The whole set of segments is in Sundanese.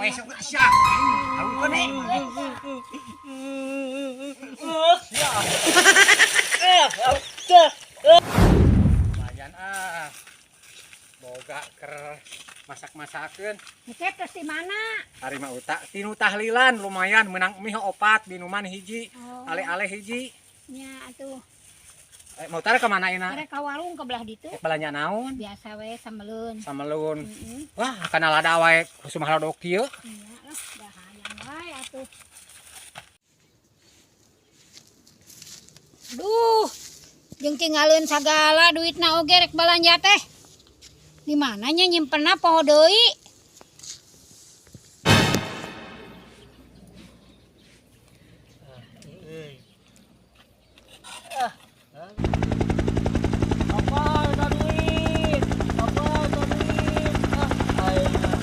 Leweh sok sia. Alungkeun we. Lumayan ah. Boga ker masak-masakeun. Ngecek terus di mana? Ari mah utak tinu tahlilan lumayan menang mie opat minuman hiji, Oh. ale-ale hiji. Nya atuh. Mau tarik ke mana ina? Arek ka warung ke belah ditu. Belanja naon? Biasa we sameleun. Sameleun. Heeh. Wah, kana lada wae kusumah ladok kieu. Iya lah, dah hayang wae atuh. Duh, jeung tinggaleun sagala duitna oge rek balanja teh. Di mana nya nyimpenna poho deui? Apa ada duit? Apa ada duit? Ah, aing. Ah.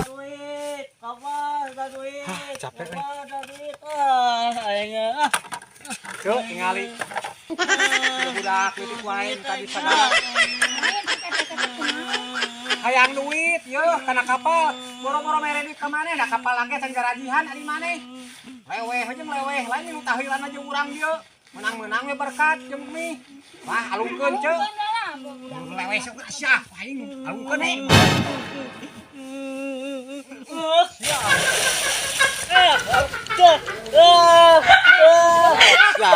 Duit, kapan ada duit? Hah, capek, eh. Kapan ada duit? Ah, aing ah. Cuk, tingali. Budak leutik wae tadi sagala. Hayang duit yeuh kana kapal. Boro-boro mere duit ka maneh da kapal lagi can garajihan ari maneh. Leweh jeung leweh lain nu tahlilan aja urang dieu. Menang-menang we berkat jeung mie. Wah, alungkeun ceu. Leweh sok sia aing alungkeun we. Ya,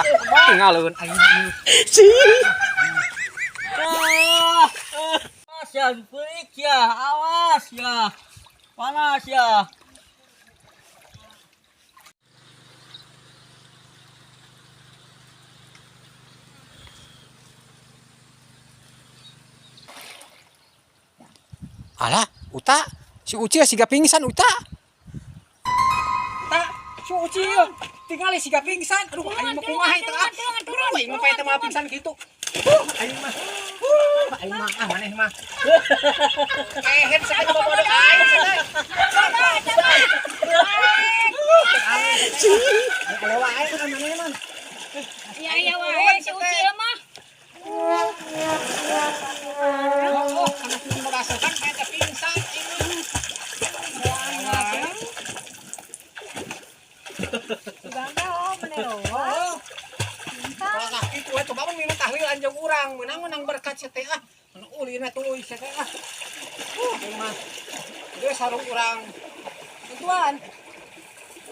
tinggalin aing. Awas ya, perik ya, awas ya, panas ya. Alah, Uta, si Uci siga pingsan Uta. Uta, si Uci tingali siga pingsan. Aduh, aing mah kumaha eta ah. Aduh, aing mah eta mah pingsan kitu. Aing mah. Aing mah ah maneh mah. Kehet sakit bobodo aing cenah. Aing wae kan maneh mah. Iya iya wae si Ucil mah. Oh, kana kitu bagasokan eta pingsan aing mah. Oh. Wah, itu we coba mun minum tahlilan jeung urang, meunang-meunang berkat sia teh ah. Anu ulina tuluy sia teh ah. Aing mah. Geus sarung urang. Tentuan.